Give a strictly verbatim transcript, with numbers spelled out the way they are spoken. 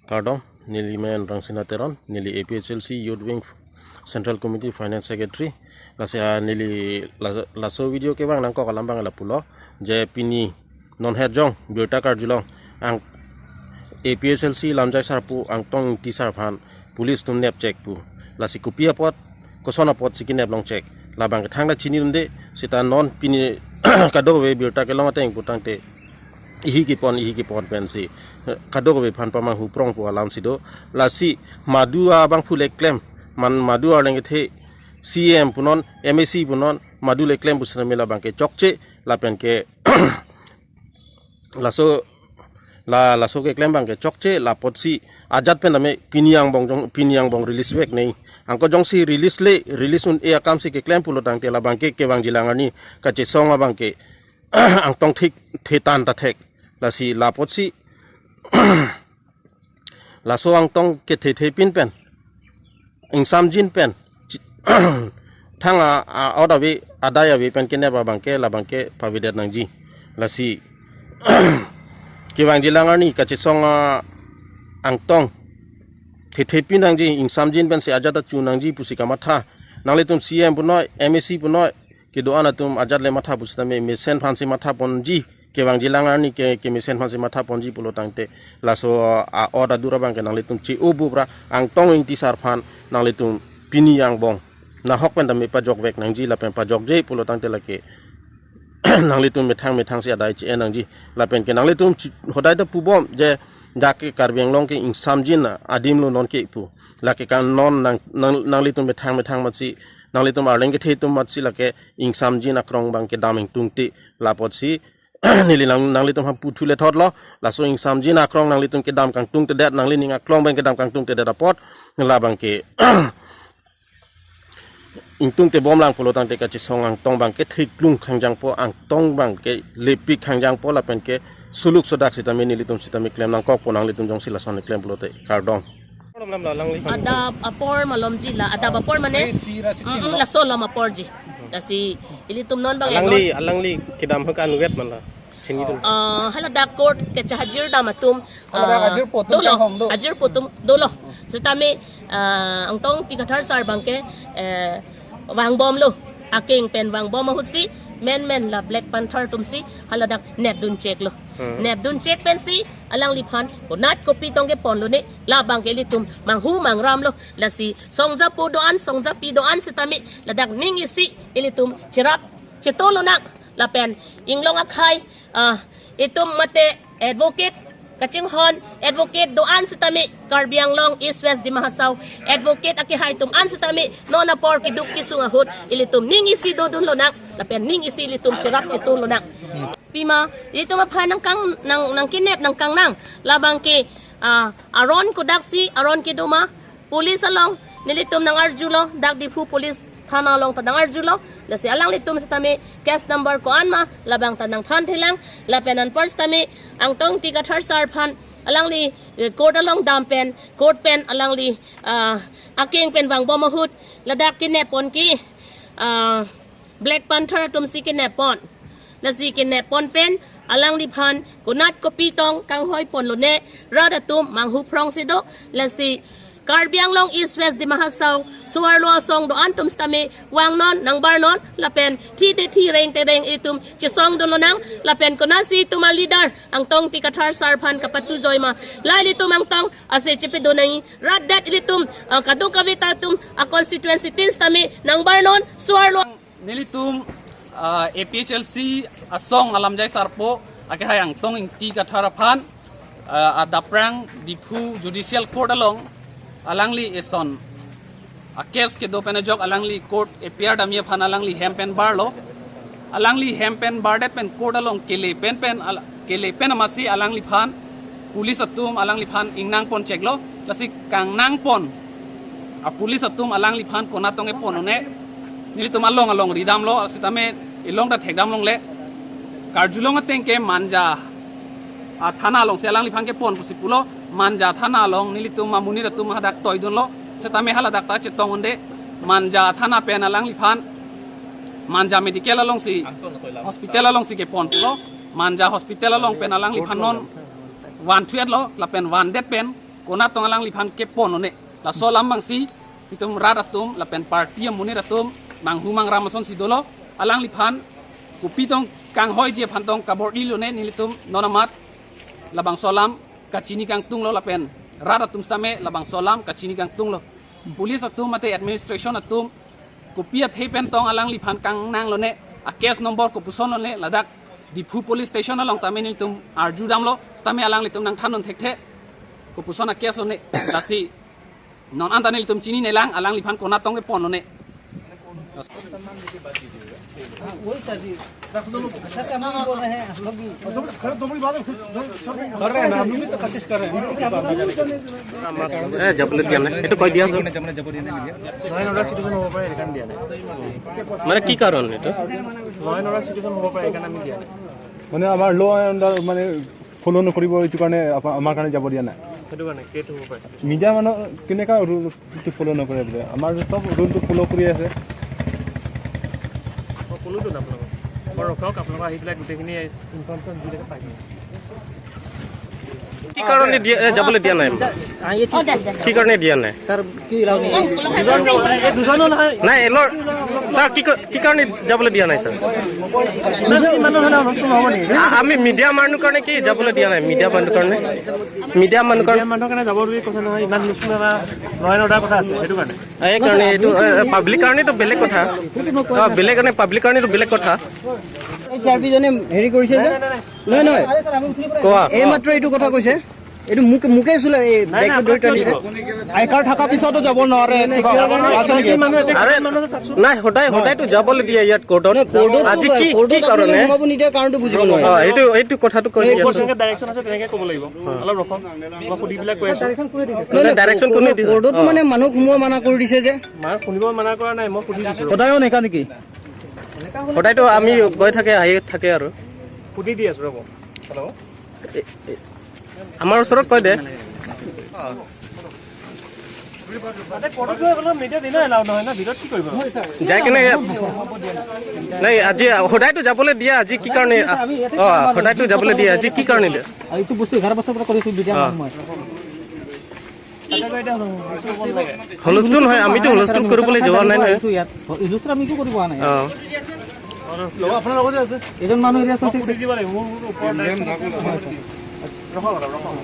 Kardom, neli men Rangsina Teron, neli A P H L C Youth Wing Central Committee Finance Secretary. Lasi, ah, neli las-, laso video kevang nangkok alam abang lapulo, je pini non het jong birta karjulong ang A P H L C Lamjai Sarpo Angtong Engti sar aphan police atum nepchek pu. Lasi kopi apot, koson apotsi kenep longchek, labang ke thangta chinidunde, seta non pini kadokave birta kelong ateng putangte ihi kepon, ihi kepon pensi, eh, kadokave aphan pamanghu prong pu alamsi do. Lasi madu abangphu le klem, man madu arleng kethe, C E M punon, M A C punon, madu le klem pusitame labang ke chokche, lapen ke laso, la, laso keklem abang ke chokche, lapotsi ajat pen tame pini angbong jong, pini angbong release vek nei. Angko jongsi release le, release un-e akamsi keklem pulo tangte labang ke kevangjilang arni kachesong abang ke angtong thik thetan ta thek. Lasi lapotsi laso angtong kethe thepin pen, ingsamjin pen, chi-, thang a, a, ot ave, adai ave pen kenep abang ke, labang ke pavedet nangji. Lasi kevangjilang arni kachesong a angtong thethe pin nangji, ingsamjin pensi ajat ta chu nangji pusi kamatha. Nanglitum C E M punoi, M A C punoi, kedo-an atum ajat le matha pusitame mesen aphansi matha ponji, kevangjilang arni ke, kemesen aphansi matha ponji pulo tangte, laso a ot adur abang ke nanglitum che-o bupra, Angtong Engti sar aphan nanglitum pini angbong nahok pen tame pajok vek nangji, lapen pajokje pulo tangte lake nanglitum methang methangsi adai che-en nangji. Lapen ke nanglitum chi-, hodai ta pubom je dak ke Karbi Anglong ke ingsamjin adim lo non ke pu. Lake kan non nang, nang, nanglitum methang methang amatsi, nanglitum arleng kethe atum amatsi lake ingsamjin akrong abang kedam ingtungte, lapotsi neli nang, nanglitum aphan puthu le thotlo. Laso ingsamjin akrong nanglitum kedam kangtungtedet, nangli ning aklong abang kedam kangtungtedet apot, labang ke ingtungte bomlang pulo tangte kachesong angtong abang ke theklung khangjangpo, angtong abang ke lepik khangjangpo, lapen ke suluk sodak sitame nelitum sitame klem nangkokpo, nanglitum jongsi lason klem pulote. Kardom. Adap apor malomji la, adap apor mane? Mm, laso lom aporji. Lasi ilitum non abang alangli, alangli kedam hakan wet man la. Chinidun. Ah, haladak court kechahajir dam atum, haladak ah, ajirpo atum dolo, kanghong do. Ajirpo atum dolo. Sitame, ah, Angtong Engti Kathar sar abang ke, eh, vangbomlo. Akeng pen vangbom ahutsi, menmen la Black Panther atumsi haladak nepduncheklo. Hmm. Nepdunchek pensi alangliphan konat kopi tong keponlone, labang ke ilitum manghu mangramlo. Lasi songjapo do-an, songjapi do-an sitame ladak ning isi ilitum cherap chetong lonang, lapen inglong akhei, ah, itum mate advocate kachinghon, advocate do-an sitame, Karbi Anglong East West Dima Hasao advocate akehai atum an sitame non apor keduk kesung ahut ilitum ning isi dodun lonang, lapen ning isi ilitum cherap chetong lonang. Pima ilitum aphan nangkang, nang, nangkenep nangkangnang, labang ke, ah, aron kodaksi, aron kedo ma, police along nelitum nang-arjulo, dak Diphu police thana along ta nang-arjulo. Lasi alanglitum sitame case number ko-an ma, labang ta nangthanthelang. Lapen anpar sitame Angtong Engti Kathar sar aphan alangli, eh, court along dam pen, court pen alangli, ah, akeng pen vangbom ahut ladak kenep pon ke, ah, Black Panther atumsi kenep pon. Lasi kenep pon pen alangliphan konat kopi tong kanghoi ponlone, rat atum manghu prongsi do. Lasi Karbi Anglong East West Dima Hasao so-arlo asong do-an atum sitame vangnon, nangbarnon, lapen thite thi, rengte reng, itum chesongdun lonang, lapen konatsi itum aleader Angtong Engti Kathar sar aphan kapatu joi ma, la ilitum angtong ase chepedun nangji, rat det ilitum, ah, kadokave ta atum a constituency tin sitame nangbarnon, so-arlo. Nelitum, ah, A P H L C asong a Lamjai Sarpo akehai Angtong Engti Kathar aphan, ah, adaprang Diphu Judicial Court along alangli eson a case kedo pen ajok alangli court A P R damji aphan alangli hem pen barlo. Alangli hem pen bardet pen court along kele pen pen al-, kele pen amatsi alangliphan police atum alangliphan ingnang poncheklo. Lasi kangnang pon a police atum alangliphan konat tong kepon un-e, nelitum along along ridamlo, sitame ilong ta thekdam longle. Karjulong ateng ke Manja a thana alongsi alangliphan kepon pusi pulo. Manja thana along nelitum amonit atum hadak toidunlo, sitame haladak ta chetong unde. Manja thana pen alangliphan Manja Medical alongsi, hospital alongsi kepon pulo. Manja Hospital along pen alangliphan non vanthu-etlo, lapen vandet pen konat tong alangliphan kepon lone. Laso alam abangsi itum rat atum lapen party amonit atum manghu mangram asonsi dolo. Alangliphan kopi tong kanghoiji aphan tong kabor-i lone, nelitum non amat labangso alam kachini kangtunglo lapen rat atum sitame labangso alam kachini kangtunglo. Police atum mate administration atum kopi athe pen tong alangliphan kangnang lone, a case number kopuson lone, ladak Diphu police station along tame nelitum arjudamlo, sitame alanglitum nangthan-un thekthe kopuson a case lone. Lasi non anta nelitum chininelang alangliphan konat tong kepon lone. हाँ, वही सर जी। अच्छा, अच्छा, हम भी बोल रहे हैं, आप लोग भी। कर रहे हैं ना, हम लोग भी तो कोशिश कर रहे हैं। এ, যাবলৈ দিয়া নাই, এইটো কৈ দিয়া আছে। নয়ন অৰ্ডাৰ চিটিজেন হ'ব পাৰে, সেইকাৰণে দিয়া নাই। মানে কি কাৰণ এইটো? নয়ন অৰ্ডাৰ চিটিজেন হ'ব পাৰে, সেইকাৰণে আমি দিয়া নাই। মানে আমাৰ ল' এণ্ড অৰ্ডাৰ মানে ফ'ল' নকৰিব, এইটো কাৰণে আপা-, আমাৰ কাৰণে যাব দিয়া নাই। সেইটো কাৰণে ক্ৰিয়েট হ'ব পাৰে। মিডিয়া মানুহ কেনেকা ৰুলটো ফ'ল' নকৰে বোলে? আমাৰ চব ৰুলটো ফ'ল' কৰি আছে। মই ক'লোতো আপোনালোকক। মই ৰখাওক, আপোনালোকে আহি পেলাই গোটেইখিনি ইনফৰমেশ্যন দি থাকে পাই। কি কাৰণে দিয়া, এ, যাবলৈ দিয়া নাই? কি কাৰণে দিয়া নাই? ছাৰ, কি লাভ? এই দুজনো নহয়। নাই, এলৰ, ছাৰ, কি ক-, কি কাৰণে যাবলৈ দিয়া নাই, ছাৰ? ইমান, ইমান ধৰণৰ হুলস্থুল হ'ব নেকি? আ-, আমি মিডিয়া মানুহ কাৰণে কি যাবলৈ দিয়া নাই? মিডিয়া মানুহ কাৰণে, মিডিয়া মানুহ কাৰণে। মিডিয়া মানুহৰ কাৰণে যাব বুলি কথা নহয়, ইমান হুলস্থুল এটা নয়ন অৰ্ডাৰ কথা আছে, সেইটো কাৰণে। এই কাৰণে এইটো, এ, এ, পাব্লিক কাৰণেতো বেলেগ কথা। অ, বেলেগ কাৰণে, পাব্লিক কাৰণেতো বেলেগ কথা। এই চি আৰ পি জনে হেৰি কৰিছে যে? নাই, নাই, নাই, নাই। নহয়, নহয়। কোৱা। এই মাত্ৰ এইটো কথা কৈছে। এইটো মোক, মোকে চুলে, এই নাই, নাই, বেগটো ধৰি আপোনাক কিয় টানিছে। দিব? আই কাৰ্ড থকা পিছতো যাব নোৱাৰে, নাই, নাই, কিবা কিয় কাৰণে? আছে নেকি? মানুহ এটা আৰে, মানুহ চাওকচোন। নাই, সদায়, সদায়তো যাবলৈ দিয়ে ইয়াত কোৰ্টত। নহয়, কোৰ্টতো আজি কি, কোৰ্টত কি আপুনি কাৰণে? সোমাব নিদিয়া কাৰণটো বুজিব নোৱাৰে। অ, এইটো, এইটো কথাটো কৈ এই দি আছো। কোৰ্টত যেনেকে ডাইৰেকশ্যন আছে, তেনেকে ক'ব লাগিব। অ। অলপ ৰখক। মই সুধি পেলাই কৈ আছো। ডাইৰেকশ্যন কোনে দিছে? নহয়, নহয়, ডাইৰেকশ্যন কোনে দিছে? কোৰ্টতো অ। মানে মানুহ সোমোৱা মানা কৰি দিছে যে। মাৰ শুনিব মানা কৰা নাই, মই সুধি দিছো। সদায় এনেকা নেকি? সদায়তো আমি গৈ থাকে, আহি থাকে আৰু। সুধি দি আছো, ৰ'ব। হেল্ল'। এ, এ, আমাৰ ওচৰত কৈ দে। তাতে কোৰ্টত গৈ বোলে মিডিয়া দিনা এলাউ নহয় ন, ভিতৰত কি কৰিব? যাই কেনে, নাই, আজি সদায়তো যাবলৈ দিয়া, আজি কি কাৰণে? অ, সদায়তো যাবলৈ দিয়া, আজি কি কাৰণে দিয়া? আৰু এইটো বস্তু এঘাৰ বছৰ পৰা কৰিছো, মিডিয়া অ। মানুহ মই। তাতে গৈ এতিয়া হুলস্থুল হ'ব নালাগে। হুলস্থুল নহয়, আমিতো হুলস্থুল কৰিবলৈ যোৱা নাই নহয়। আহিছো ইয়াত। হুলস্থুল আমি একো কৰিব অহা নাই। অ। এজন মানুহ এৰিয়া চলিছে। সুধি দিব লাগিব, মোৰ, মোৰ ওপৰত দায়িত্ব আছে। ৰখক, ৰখক, ৰখক।